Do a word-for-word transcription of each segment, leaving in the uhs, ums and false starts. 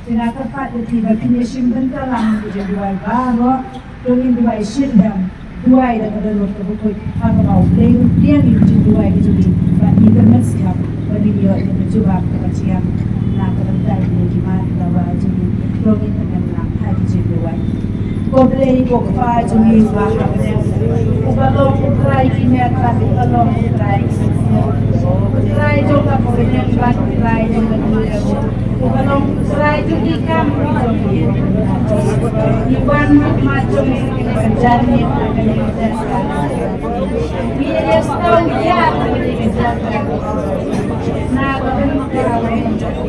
Te nga kyrpad ïa phi ba phin ïa shim bynta lang ïa ka jingduwai baroh. To ngin duwai shitrhem, duwai da ka dohnud kaba khuid, ha kaba U Blei un pdiang ïa ka jingduwai ka jong ngi bad ngi kyrmen skhem ba ngin ïoh ïa ka jubab kaba thiang na ka bynta jong ki mat ki dawa jong ngi. To ngin kmen lang ha ka jingduwai. Ko Blei ko Kpa jong ngi uba ha bneng, uba long U Trai ki met bad uba long U Trai ki mynsiem, U Trai jong ka bneng bad U Trai jong ka duriaw, uba long U Trai jong ki kam ki jong ngi. Ngi wan ha khmat jong ngi, ngi wan jan ngi ha kane ka jaka. Ngi ïa sngewthuh ïa kane ka jaka. Na ka bynta ka jong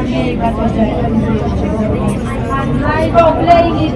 ngi, ka jaka jong ngi. Hynrei ko Blei ngi